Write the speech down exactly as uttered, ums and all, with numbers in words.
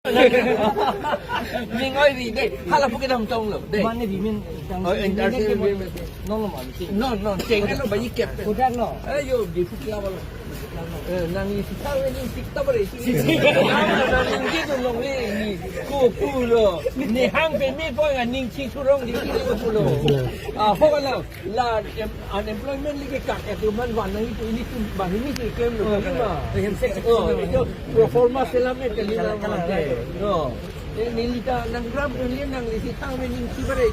Ning oi ri dei. Hala pu kedam tong lo dei. Mane di min. Oh, entertainment. Non lo man. Non, non. Ceng lo bayi kep. Kodak no. Ayo, di pu kela lo. Eh, nangli si thawe ning sik ta bare. Nangli si tu long le ni. Ko pu lo. Ni hang pe me po ya ning si surong di si ko pu lo. Ah, ho lo. La em, unemployment lagi kak ya tu man wan nang itu ini tu bah ini si klem lo. Oh, kali ma. Yang sek Oh, itu pro forma selamat kali ma. No. Eh, neli ta nang gram neli nangli si thawe ning si bare.